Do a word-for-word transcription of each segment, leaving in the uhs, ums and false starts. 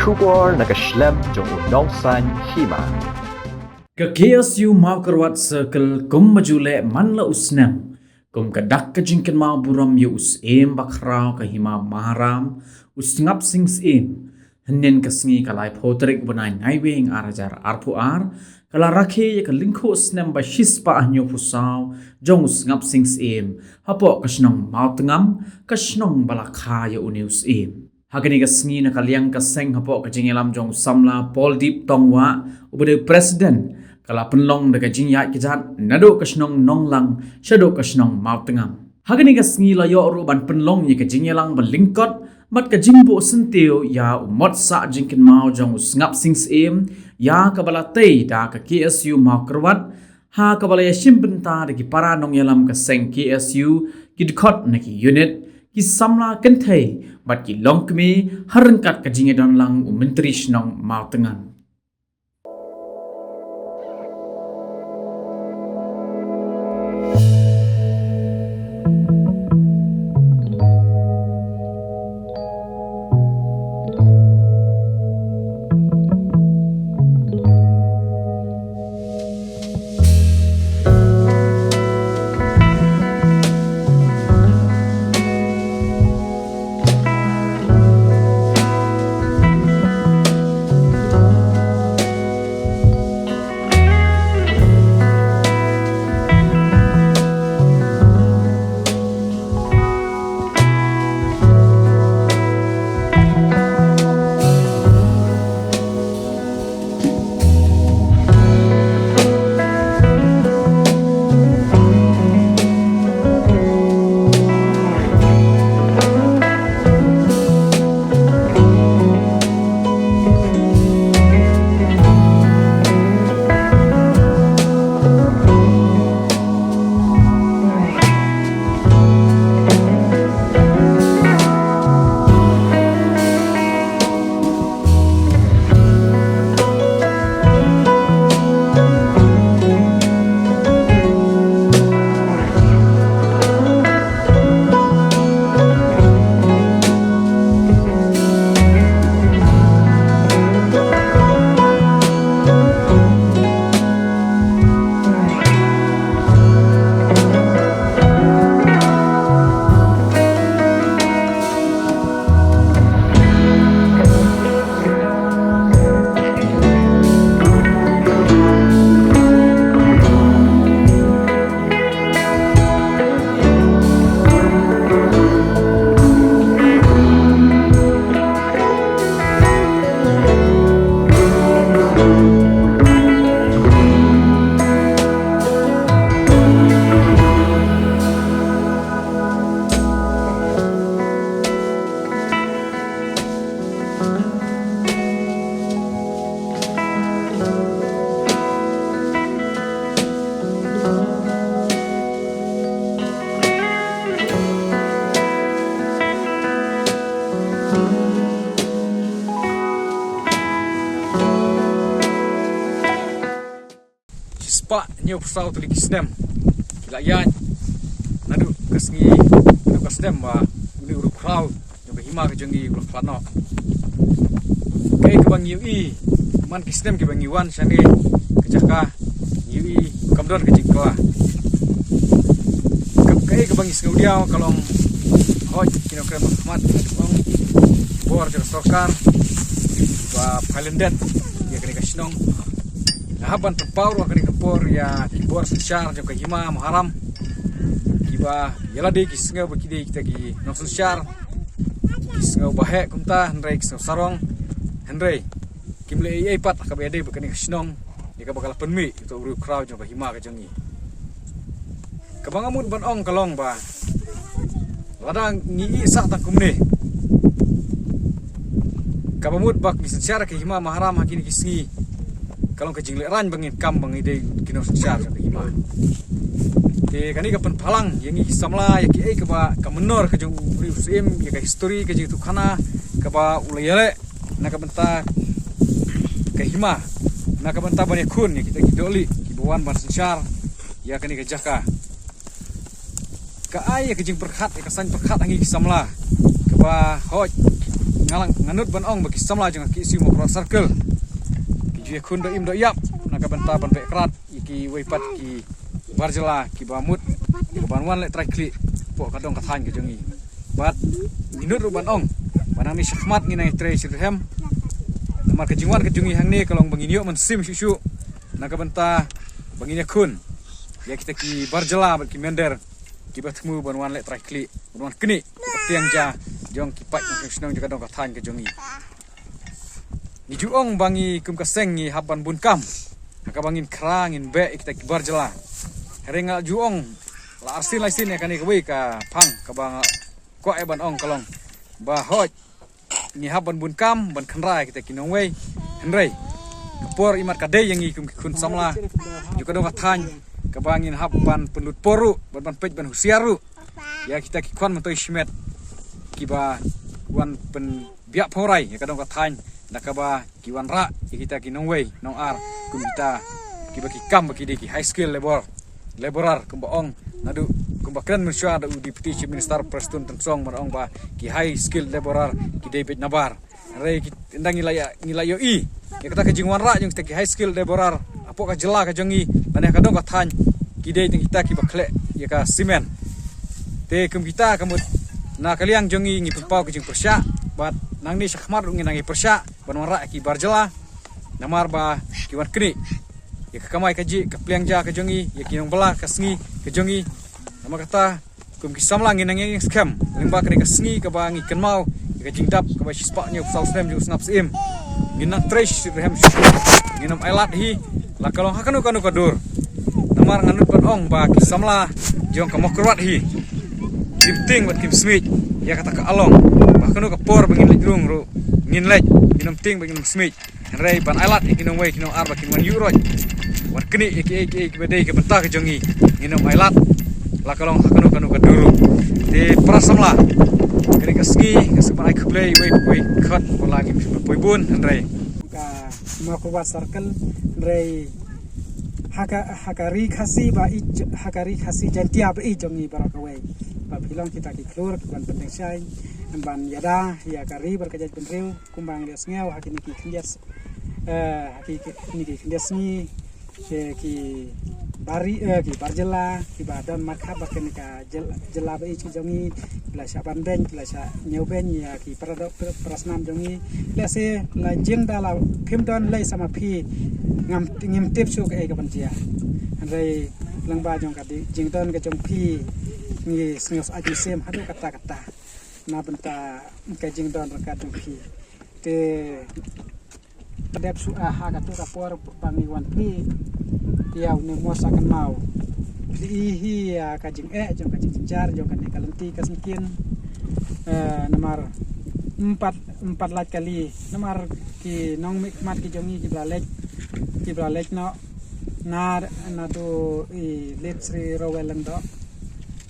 Khubor na ka shlem jong u nongsaiñ hima. Ka K S U Mawkyrwat Circle kumba ju leh man la u snem kum ka dak ka jingkynmaw burom ïa u Syiem Bakhraw ka Hima Maharam, u Sngap Sing Syiem. Hynnin ka sngi ka laiphew tarik u bnai Naiwieng ar hajar arphew ar, ka la rakhe ïa ka lyngkhuh snem ba shispah hynñiewphew saw jong u Sngap Sing Syiem hapoh ka shnong Mawtngam, ka shnong ba la kha ïa une u syiem. Ha kane ka sngi na ka liang ka seng hapoh ka jingïalam jong u samla Paul Deep Tongwa uba dei u president, ka la pynlong da ka jingïaid kjat naduh ka shnong Nonglang shaduh ka shnong Mawtngam. Ha kane ka sngi la ïoh ruh ban pynlong ïa ka jingïalang ba lyngkot bad ka jingbuh syntiew ïa u mot sah jingkynmaw jong u Sngap Sing Syiem, ïa kaba la tei da ka K S U Mawkyrwat, ha kaba la ïashim bynta da ki para nongïalam ka seng K S U, ki dkhot na ki unit, ki samla kynthei bad ki longkmie, ha ryngkat ka jingïadon lang u Myntri Shnong Mawtngam. Shispah hynñiewphew saw tylli ki snem ki la ïaid naduh ka sngi, naduh ka snem ba une u riewkhraw jong ka hima ka jong ngi u la khlad noh. Kaei kaba ngi ïohi man ki snem kiba ngi wan shane ka jaka, ngi ïohi kam don ka jingkylla. Ka, kaei kaba ngi sngewdiaw ka long, hooid, ki nongkren ba khmat ki la ong, bor jong ka sorkar ba pynlyndet ïa kane ka shnong. Nga hap ban pynpaw ruh ha kane ka por ïa ki bor synshar jong ka hima Maharam, kiba ïa lade ki sngew ba ki dei kita ki nongsynshar, ki sngew ba heh kumta, hynrei ki sngew sarong, hynrei kim leh ei ei pat ha kaba ïadei bad kane ka shnong ïa kaba ka la pynmih ïa uto u riewkhraw jong ka hima ka jong ngi. Kaba nga mut ban ong ka long ba lada ngi ïeh sah tang kumne, kaba mut ba ngi synshar ka hima Maharam ha kine ki sngi, ka long ka jinglehraiñ ba ngin kam ba ngi dei ki nongsynshar jong ka hima. Te kane ka pynpaw lang ïa ngi ki samla ïa kiei kaba ka mynnor ka jong u briew u syiem, ïa ka histori ka jingïathuhkhana kaba u la ïaleh na ka bynta ka hima, na ka bynta ban ïakhun ïa kita ki dohlieh kiba wan ban synshar ïa kane ka jaka. Ka ai ïa ka jingpyrkhat, ïa ka saiñ pyrkhat ha ngi ki samla kaba hooid, nga lang nga nud ban ong ba ki samla jong ka KSU Mawkyrwat Circle ki ju ïakhun doh im doh ïap na ka bynta ban beh krad ïa kiwei pat ki bar jylla kiba mut ïa ka ban wan leh trai khlieh hapoh ka dong ka thaiñ ka jong ngi. Bad ngi nud ruh ban ong ba nangne shakhmat ngin nang ïatrei shitrhem. Namar ka jingwan ka jong ngi hangne ka long ba ngin ïoh mynsiem shuh shuh na ka bynta ba ngin ïakhun ïa kita ki bar jylla bad ki mynder kiba thmu ban wan leh trai khlieh, ban wan knieh ïa ka pliang ja jong ki paid nongshong shnong jong ka dong ka thaiñ ka jong ngi. Ngi ju ong ba ngi kum ka seng ngi hap ban bun kam ha kaba ngin khra ngin beh ïa kita ki bar jylla. Hynrei nga ju ong la arsien laisien ïa kane kawei ka phang kaba nga kwah ïa ban ong ka long ba hooid ngi hap ban bun kam ban kynra ïa kita ki nongwei. Hynrei ka por imat ka dei ïa ngi kum ki khun samla jong ka dong ka thaiñ kaba ngin hap ban pynlut por ruh, ban ban peit ban husiar ruh ïa kita ki khwan myntoi shimet kiba wan pynbiah phawrai ïa ka dong ka thaiñ da kaba ki wanrah ïa kita ki nongwei nongar kum kita kiba ki kam ba ki dei ki high skill labor, laborer kumba ong naduh kumba kren mynshuwa da u Deputy Chief Minister Prestone Tynsong ban ong ba ki high skill laborer ki dei beit nabar. Hynrei ki, ynda ngi la ïa, ngi la ïohi ïa kata ka jingwanrah jong kita ki high skill laborer hapoh ka jylla ka jong ngi lane ka dong ka thaiñ ki dei tang kita kiba khleh ïa ka simen. Te kum kita ka mut na ka liang jong ngi ngi pynpaw ka jingpyrshah bad nangne shakhmat ruh ngi nang ïa pyrshah ban wanrah ïa ki bar jylla namar ba ki wan knieh ïa ka kamai kajih ka pliang ja ka jong ngi, ïa ki nongbylla ka sngi ka jong ngi. Namar kata kum ki samla ngi nang ïeng skhem lyngba kane ka sngi kaba ngi kynmaw ïa ka jingdap kaba shispah hynñiewphew saw snem jong u Sngap Syiem. Ngin nang trei shitrhem shuh shuh, ngin ym ailad hi la ka long ha kano kano ka dur. Namar nga nud ban ong ba ki samla jong ka Mawkyrwat hi kim tieng bad kim smit ïa kata ka along ba ha kano ka por ba ngin leit rung ruh ngin leit, ngin ym tieng bad ngin ym smit. Hynrei ban ailad ïa ki nongwei ki nongar ba kin wan ïuh roit, wan knieh ïa kiei kiei kiba dei ka bynta ka jong ngi, ngin ym ailad la ka long ha kano kano ka dur ruh. Te para samla, kane ka sngi nga sngewbha ban ai khublei iwei pa iwei, khot ba la ngim shym la poi bun hynrei ka Mawkyrwat Circle, hynrei ha ka, ha ka ri Khasi ba ïeit, ha ka ri Khasi Jaintia ba ïeit jong ngi baroh kawei, ba phi long kita ki khlur kiban pynteng shai ban ïada ïa ka ri bad ka jaitbynriew. Kumba ngi la sngew ha kine ki khyndiat, eh, ha ki, kine ki khyndiat sngi, eh, ki bari, eh, ki bar jylla kiba don markhap bad kane ka jyl-, jylla ba ïeit ka jong ngi, ki la shah ban beiñ, ki la shah ñiew beiñ ïa ki para doh, para, para snam jong ngi. Lehse la jingda la phim don lei sa ma phi ngam, ngim tip shuh kaei kaban jia. Hynrei lyngba jong ka di, jingdon ka jong phi ngi sngew sngewsih mynsiem haduh katta katta na bynta ka jingdon ryngkat jong phi. Te dep shuh, ah, ha katu ka por ba ngi wan plie ïa une u mos sa kynmaw. Plie hi ïa ka jingeh jong ka jingjynjar jong kane ka lynti ka syngkien. Eh, namar ym pat, ym pat lait kali namar ki nongmihkhmat ki jong ngi kiba la leit, kiba la leit noh na, naduh i late Shri Rowell Lyngdoh,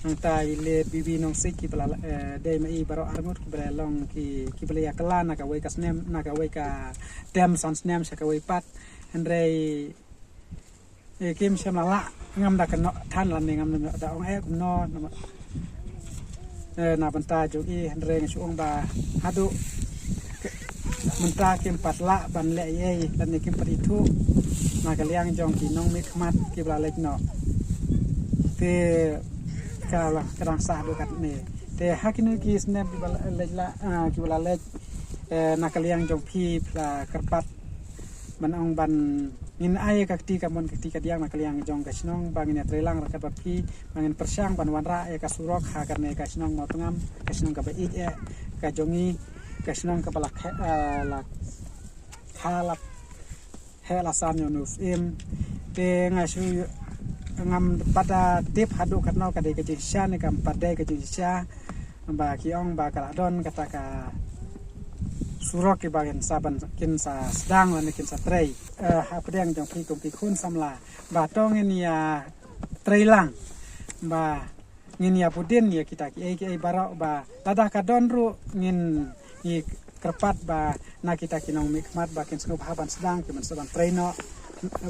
nangta i late B B Nongsih kiba la, eh, dei ma i baroh arngut kiba la long ki, kiba la ïa kylla na kawei ka snem, na kawei ka term san snem sha kawei pat. Hynrei, eh, kim shym la lah, ngam da kynnoh than lane ngam da ong eh kumno, namar, eh, na bynta jong i, hynrei nga shu ong ba haduh mynta kim pat lah ban leh ei ei lane kim pat ithuh na ka liang jong ki nongmihkhmat kiba la leit noh. Te ka la, ka dang sah haduh katne. Te ha kine ki snem kiba la leit lah, ah, kiba la leit, eh, na ka liang jong phi, phi la kyrpad ban ong ban ngin ai ka kti kamon ka kti kadiang na ka liang jong ka shnong ba ngin ïatreilang ryngkat bad phi, ba ngin pyrshang ban wanrah ïa ka surok ha kane ka shnong Mawtngam, ka shnong kaba ïeit eh ka jong ngi, ka shnong kaba la khe-, eh, la kha la heh la san ïa une u syiem. Te nga shu ngam pat da tip haduh katno ka dei ka jingshisha ne kam pat dei ka jingshisha. Ba ki ong ba ka la don kata ka surok kiba kin sa ban, kin sa sdang lane kin sa trei. Eh, hapdeng jong phi kum ki khun samla ba to ngin ïatrei lang ba ngin ïabudin ïa kita kiei kiei baroh ba lada ka don ruh ngin, ngi kyrpad ba na kita ki nongmihkhmat ba kin sngewbha ban sdang, kin sa ban trei noh,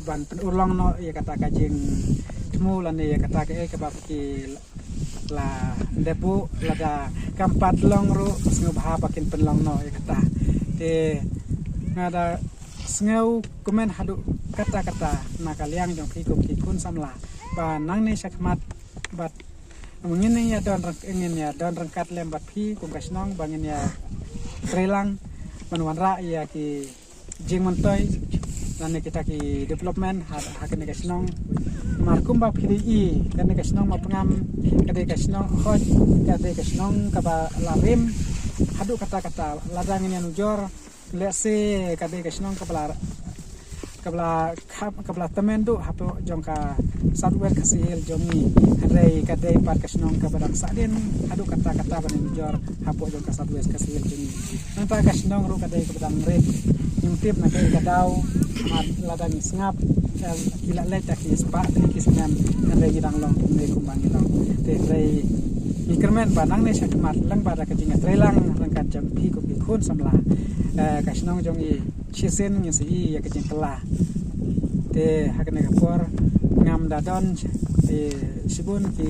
ban pynurlong noh ïa kata ka jingthmu lane ïa kata kaei kaba ki la dep buh, lada kam pat long ruh, sngewbha ba kin pynlong noh ïa kata. Te nga da sngewkmen haduh katta katta na ka liang jong phi kum ki khun samla, ba nangne shakhmat bad ngin ïa don ryng-, ngin ïa don ryngkat lem bad phi kum ka shnong, ba ngin ïa trei lang ban wanrah ïa ki jingmyntoi lane kita ki development ha, ha kane ka shnong. Namar kumba phi i, kane ka shnong Mawpyngam ka dei ka shnong hoi, ka dei ka shnong kaba la rim haduh katta katta. Lada ngin ïa nujor, lehse ka dei ka shnong kaba la, kaba la kham, kaba la tymmen duh hapoh jong ka South West Khasi Hills jong ngi. Hynrei ka dei pat ka shnong kaba dang sahdien haduh katta katta ban nujor hapoh jong ka South West Khasi Hills jong ngi. Nangta ka shnong ruh ka dei kaba dang rit. Ngim tip na kaei ka daw, mar lada ngi sngap, eh, ki la leit da ki spah tylli ki snem, hynrei ngi dang long kumne kumba ngi long. Te hynrei ngi kyrmen ba nangne shakhmat, lyngba da ka jingïatreilang ryngkat jong phi kum ki khun samla, eh, ka shnong jong ngi shisien ngin sa i ïa ka jingkylla. Te ha kane ka por ngam da don, eh, shibun ki